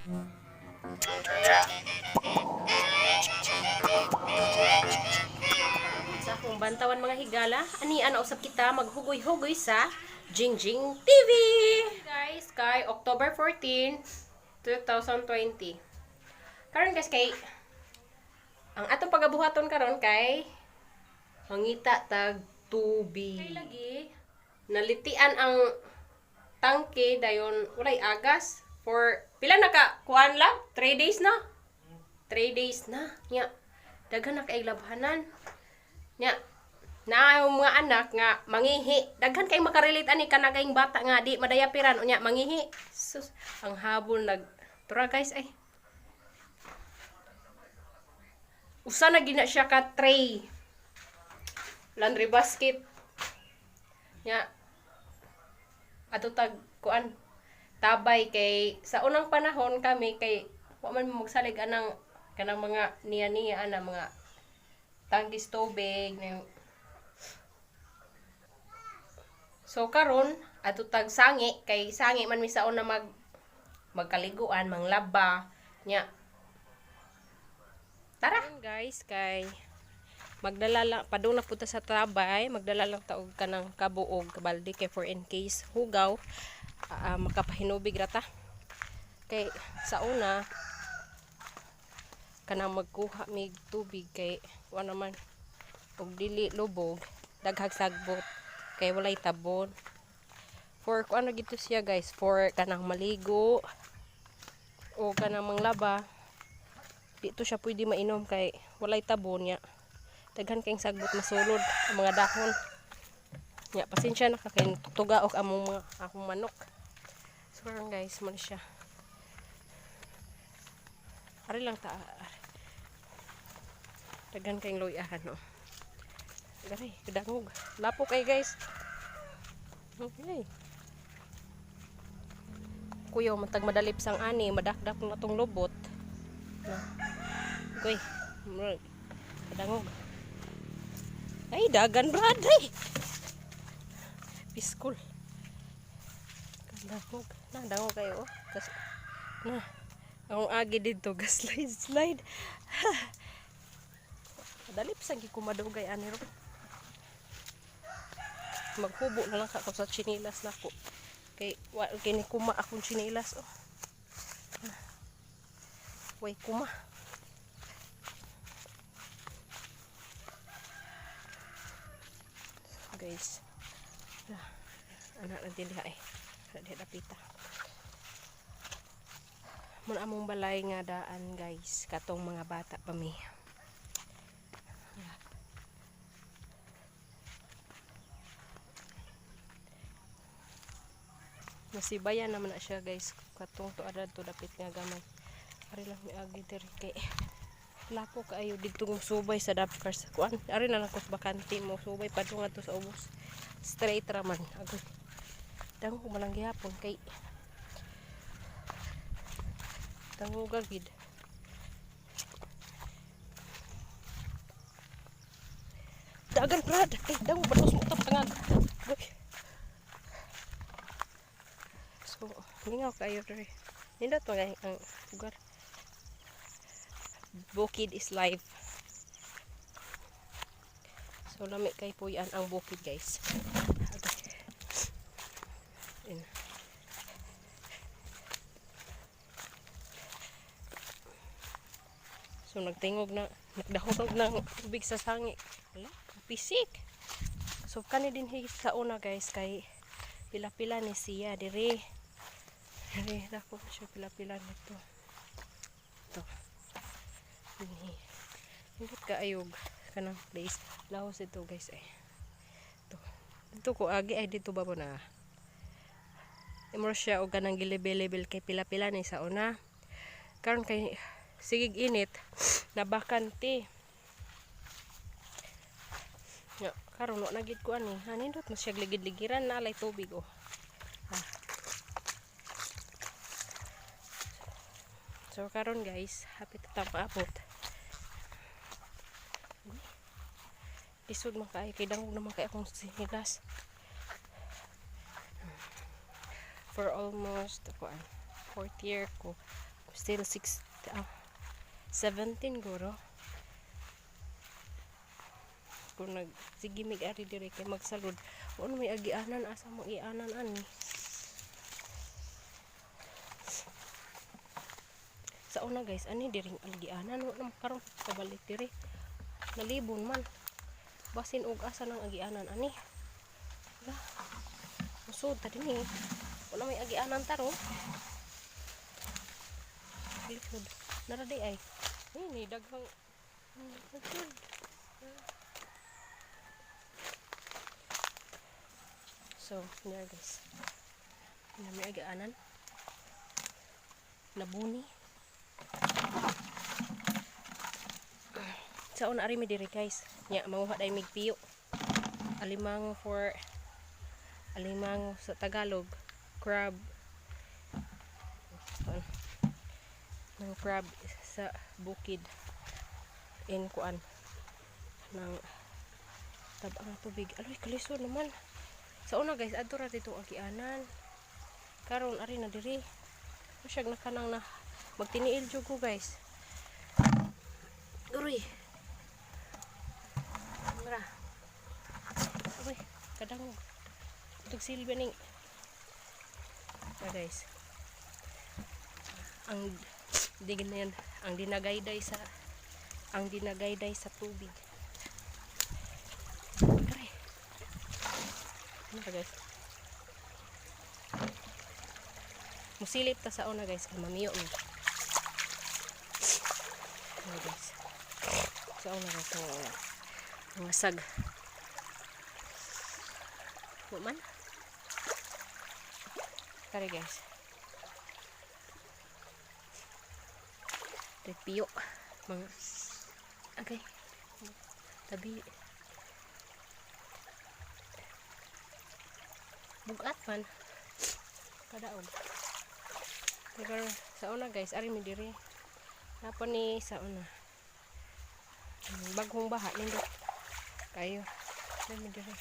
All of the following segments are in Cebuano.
Sa akong bantawan, mga higala, ani ana usab kita maghugoy-hugoy sa Jingjing TV. Guys, kay October 14, 2020. Karon, guys, kay ang atong pagabuhaton karon kay mangita tag tubig. Kay lagi nalitian ang tangke, dayon walay agas for pila na ka kuan lang, 3 days na. 3 days na. Nya daghan na kay labhanan. Nya na ang mga anak nga mangihi. Daghan kay makarelate ani kana kayong bata nga di madayapiran, unya mangihi. Sus, ang habol nag tura, guys, ay. Usa na gina siya ka tray. Laundry basket. Nya ato tag kuan tabay kay sa unang panahon kami kay wa man magsalig anang kanang mga niya-niya ana mga tangkis tubig na. So karon ato tag sangi kay sangi man mi sa una magkaliguan, manglaba nya. Tara guys, kay magdala lang padung na punta sa tabay, magdala lang ta og kanang kabuog kabaldi kay for in case hugaw, makapahinubig ra ta. Kay sa una kanang magkuha mig tubig kay wa naman og dili lubog, daghag sagbot kay walay tabon. For kuan na gito siya, guys, for kanang maligo o kanang manglaba. Dito siya pwede mainom kay walay tabon nya daghan kayong sagbot, masulod ang mga dahon. Nya pasensya na ka kay tuga og among mga akong manok. So karon, guys, mo na siya. Ari lang ta, ari. Daghan kayong luyahan, no. Garay, kadangog. Lapo kay, guys. Okay. Kuya, matag madalip sang ani, madakdak na tong lubot. Na. Kuy, murag. Kadangog. Ay, dagan brad, ay. Piskol. Kadangog. Na, dangog kayo, oh. Tas, na. Akong agi dito, gas slide, slide. Madalip sang kumadugay ani ro. Maghubo na lang ka ko sa chinilas nako. Kay wa kini kuma akong chinilas, oh. Way kuma. Guys. Anak lang din diha eh. Ana diha dapita. Mun among balay nga daan, guys, katong mga bata pa mi. Nasibayan naman na siya, guys, katong to adto dapit nga gamay. Ari lang mi agi diri kay lapo kaayo didto subay sa Dabcars kuan. Ari na lang ko sa bakante mo subay padung adto sa ubos. Straight ra man. Agoy. Dangog man lang gihapon kay dangog gid. Dagan brad. Ay, dangog batos mo tap tangag. Agoy. So, mingaw kayo diri. Nindot man ang lugar. Bukid is life. So, lami kay puyan ang bukid, guys. Okay. Ayun. So, nagtingog na, nagdahog ng tubig sa sangi. Wala, pisik. So, kani din sa una, guys, kay pila-pila ni siya dire. Dire, dako siya pila-pila nito. Ito. Dinhi. Nindot kaayog kanang place. Laos ito, guys, ay. Ito. Dito ko agi ay dito ba mo na. Imo siya og kanang gilebel-lebel kay pila-pila ni sa una. Karon kay sigig init, nabakante. Nya karon wa na gid ko ani. Ha, nindot mas siya ligid-ligiran na alay tubig, oh. Ah. So karon, guys, hapit ta maabot. Lisod man kaayo kay dangog naman kay akong sinilas. For almost kuan fourth year ko Still 6, 17 guro. Kung nag sige mig ari diri kay magsalud. Wa may agianan, asa mo ianan ani? Sa una, guys, ani diring agianan, wa na karon pabalik diri. Nalibon man. Basin og asa nang agianan ani. Wala. Usod ta dinhi. Wala may agianan taro. Likod. Nara di ay. Ay, ni daghang likod. So, there, guys. Na may agianan. Nabuni. Sa una ari mi diri, guys. Nya manguha dai mig piyo. Alimango, for alimango sa Tagalog, crab. Kuan. Ng crab sa bukid in kuan ng tabang tubig. Aloy, kalisod naman. Sa una, guys, adto ra dito agianan. Karon ari na diri. Masyag na kanang na magtiniil jud ko, guys. Uy. Mura. Uy, kadangog. Itong silbi ning. Ah, guys. Ang digin na yan, ang dinagayday sa tubig. Aray. Ano ka, guys? Musilip ta sa una, guys, kay mamiyo mi. Ano, guys? Sa una, guys, mga sag. Wa man. Tara, guys. Ito piyo. Mga okay. Tabi. Bugat man. Kadaog. Pero sa una, guys, ari mi diri. Napa ni sa una. Bagong baha nindot. Kayo. Ari mi diri.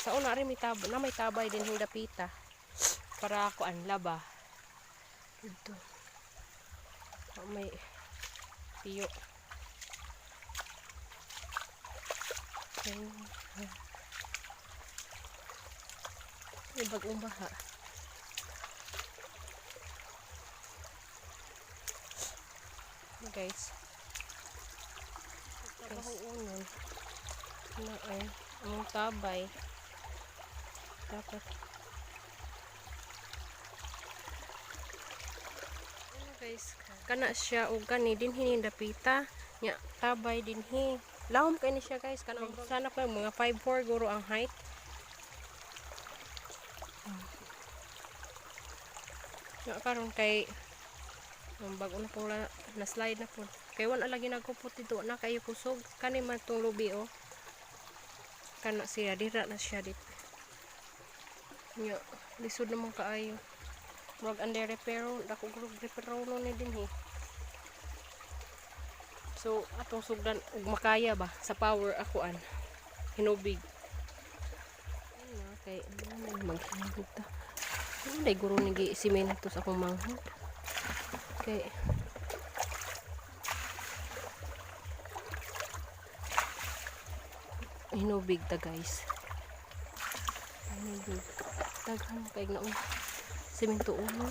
Sa una ari mi tab na may tabay din dapita. Para kuan laba. Dito. May piyo. Ayun. May bagong baha. Guys. Trabaho unon. Na ay ang tabay. Dapat. Ano, guys, kana siya og kani dinhi ni dapita nya tabay dinhi. Lahom kay ni siya, guys, kanang sana ko mga 5'4" guro ang height. Nya karon kay ang bago na po na slide na po. Kay wala lagi nagkupot dito na kayo kusog kani man tong lubi oh. Kana siya dira na siya dito. Nya lisod naman kaayo. Murag under repair, dako guro repair no ni dinhi. So atong sugdan og makaya ba sa power akuan. Hinubig. Ano kay maghinubig ta. Ano day guro ni gi simento sa akong manghod. Kay hinubig ta, guys. Hinubig. Daghan kay na simento uno.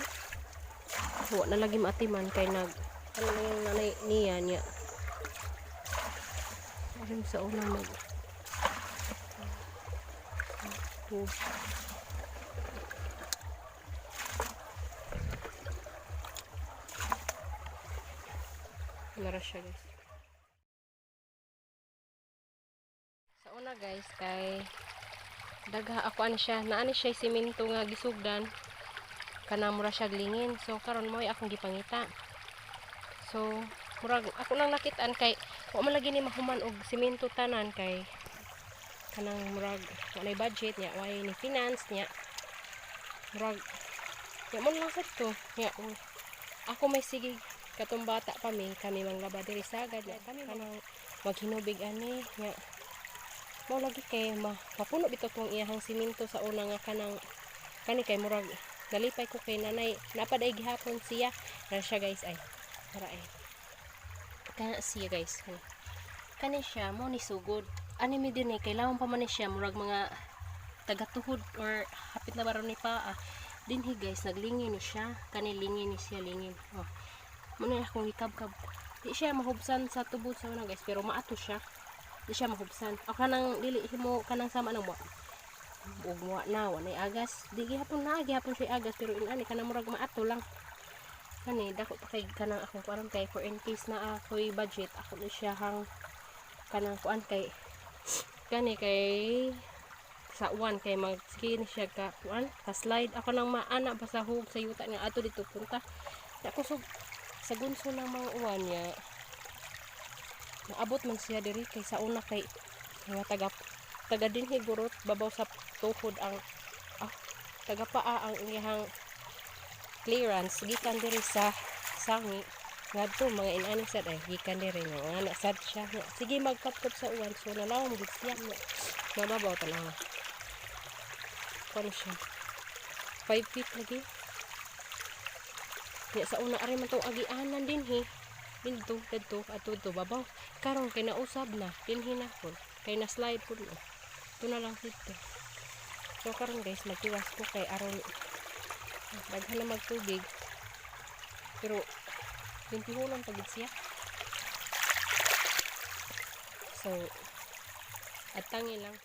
Wa na lagi maatiman kay nag ano na yung nanay niya niya. Arim sa una mag tubig. Nara siya, guys. Sa una, guys, kay dagha ako ano siya, naani siya simento nga gisugdan. Kana mura siya lingin. So karon mo akong gipangita. So murag ako nang nakitaan kay wa man lagi ni mahuman og simento tanan kay kanang murag walay budget niya, way ni finance niya. Murag ya mo lang sad to. Nya ako may sige katong bata pa mi kami manglaba diri sagad nya kami kanang maghinubig ani nya mao lagi kay mapuno bitaw tong iyahang simento sa una nga kanang kani kay murag Nalipay ko kay nanay napaday gihapon siya. Na siya, guys, ay. Tara ay. Kana siya, guys. Kani. Kani siya mo ni sugod. Ani mi din eh kailangan pa man ni siya murag mga tagatuhod or hapit na baron ni paa. Dinhi, guys, naglingin ni siya. Kani lingin ni siya, lingin. Oh. Muna akong gikabkab. Di siya mahubsan sa tubod sa una, guys, pero maato siya. Di siya mahubsan. O kanang dili mo kanang sama nang mo ug muwa na wa nay agas, di gihapon na gihapon siya agas, pero inani kanang murag maato lang. Kani dako pa kay kanang akong kuan kay for in case na ako'y budget ako ni siya hang kanang kuan kay kani kay sa uwan kay mag sige ni siya ka kuan ka slide ako nang maana ba sa hug sa yuta nga ato dito punta. Ako so sa gunso ng mga uwan niya naabot man siya diri kay sa una kay mga taga taga dinhi gurot babaw sa tuhod ang taga paa ang iyang clearance gikan diri sa sangi ngadto mga inani sad ay gikan diri nga ana sad siya nga sige magkapkap sa uwan, so nalawom gid siya nga mababaw tanawa kuan siya 5 feet lagi. Nya sa una ari man tong agianan dinhi didto didto ato to babaw, karon kay nausab na dinhi na pud kay na slide pud no. Ito na lang dito. So karon, guys, magtiwas ko kay aron daghan na magtubig, pero limpihulan pa gid siya, so atangi lang.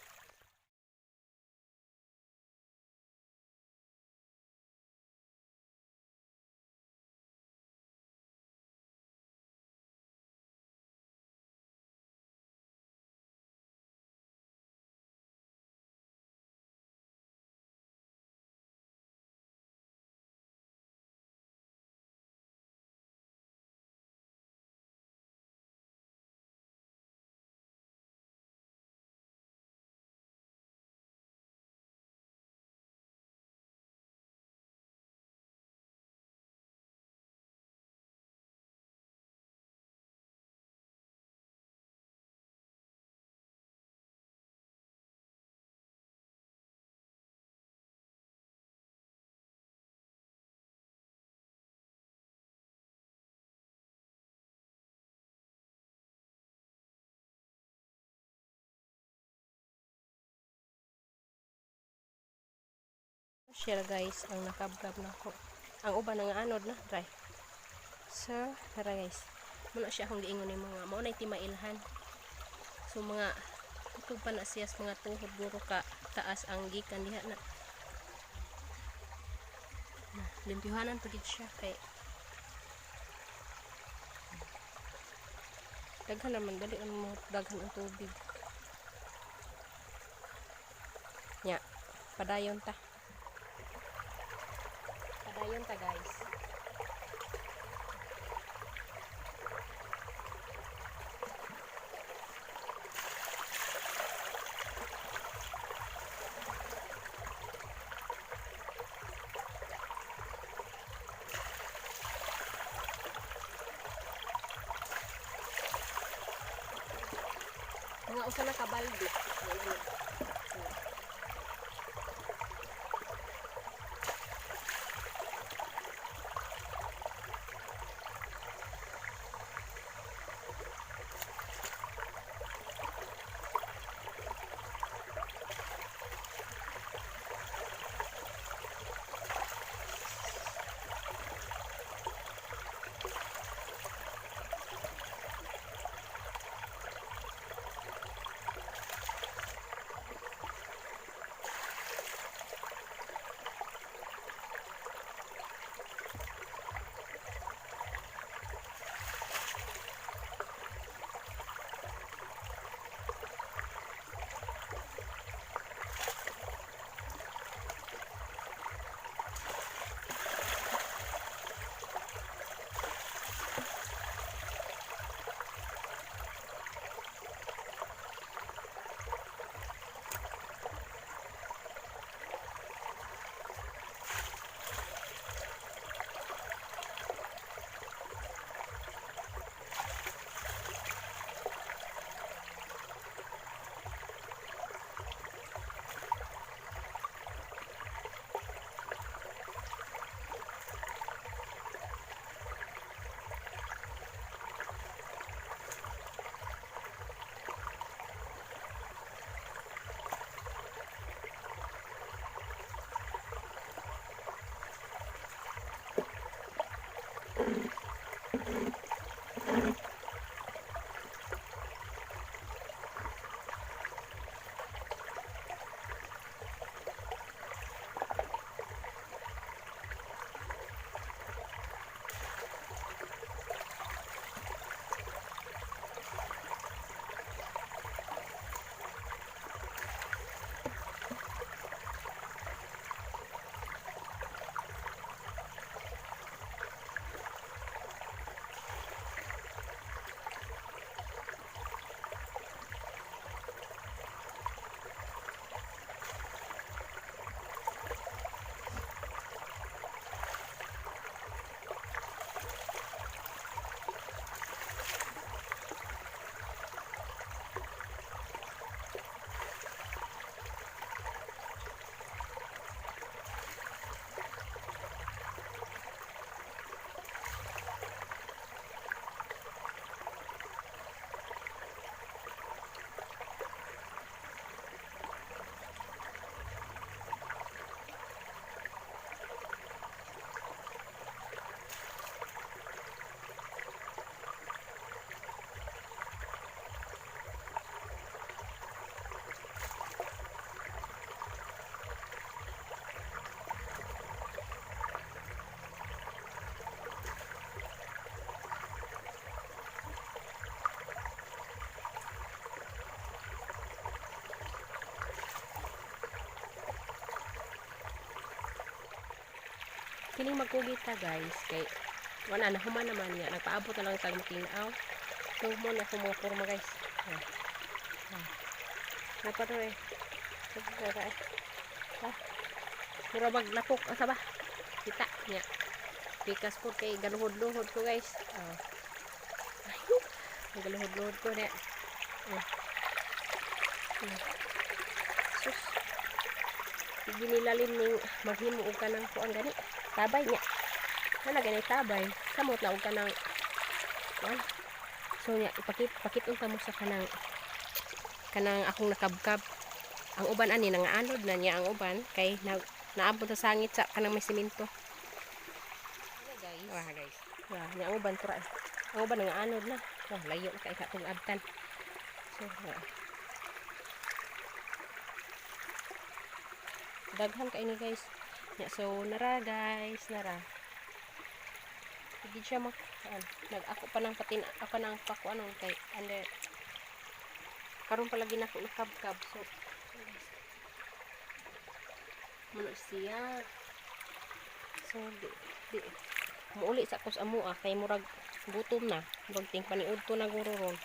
Share, guys, ang nakabkab nako. Ang uban nga anod na dry. So, tara, guys. Muna siya akong giingon ni mga mao nay timailhan. So mga ito pa na siya sa mga tuhod guro ka taas ang gikan diha na. Na limpyuhanan pa gid siya kay daghan naman, dali ang mga daghan ang tubig. Nya, padayon ta. Padayon ta, guys. Mga usa na ka balde. Ayan. Kining magkugi ta, guys, kay wala na, human naman niya. Nagpaabot na lang tag matinaaw. So mo na akong mga porma, guys. Ah. Ah. Napa to eh. Ah. Mura maglapok asa ba? Kita niya. Pikas po kay galuhod-luhod ko, guys. Ah. Galuhod-luhod ko niya. Ah. Sus. Sige, nilalim ning maghimo og kanang kuan gani. Tabay niya. Wala gani tabay. Samot na og kanang kuan. So niya ipakit pakit unta mo sa kanang kanang akong nakabkab. Ang uban ani nangaanod na niya ang uban kay na, naabot sa sangit sa kanang may simento. Guys. Wah, guys. Wah, niya ang uban tura. Ang uban nangaanod na. Wah, layo na kay katong abtan. So, wah. Daghan kay ni, guys. Nya, so nara, guys, nara. Hindi siya mak an, nag ako pa ng patin ako ng pakuanon kay under karon pa lagi nako nakabkab. So guys, muna siya. So di, di muuli sa kos amoa kay murag gutom na, murag ting paniudto na guro ron.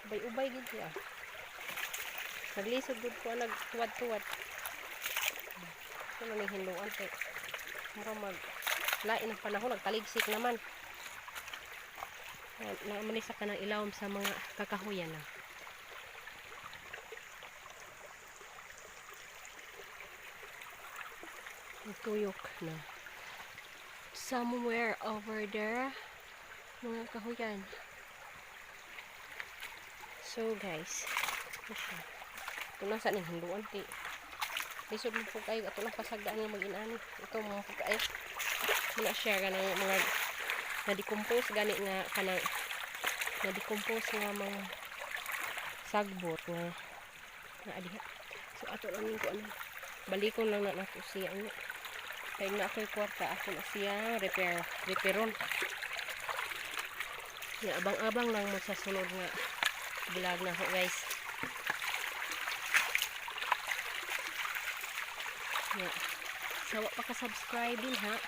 Ubay-ubay gid siya. Naglisod gud ko nagtuwad-tuwad. So ning hinluan kay mura mag lain ang panahon, nagtaligsik naman. Na man sa kanang ilawom sa mga kakahuyan na. Ang tuyok na. Somewhere over there, mga kahuyan. So guys, ito siya. Ito na sa ning hinluan kay lisod mo po kayo ato lang pasagdaan nga mag-inani. Ito mo po kayo. Muna siya kanang mga na-decompose gani nga kanang na-decompose nga mga sagbot nga nga adiha. So ato lang ning kuan. Balikon lang na nato siya niya. Kay na ako'y kwarta, ako na siya repair, repairon. Ya, abang-abang lang mo sa sunod nga vlog na ko, guys. Ya. Sa wa pa ka subscribe din ha.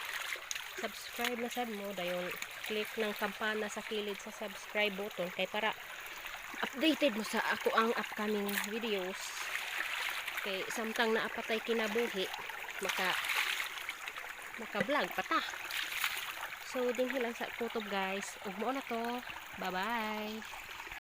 Subscribe na sad mo, dayon click ng kampana sa kilid sa subscribe button kay para updated mo sa ako ang upcoming videos. Kay samtang naapatay kinabuhi, maka maka-vlog pa ta. So dinhi lang sa kutob, guys. Ug mao na to. Bye-bye.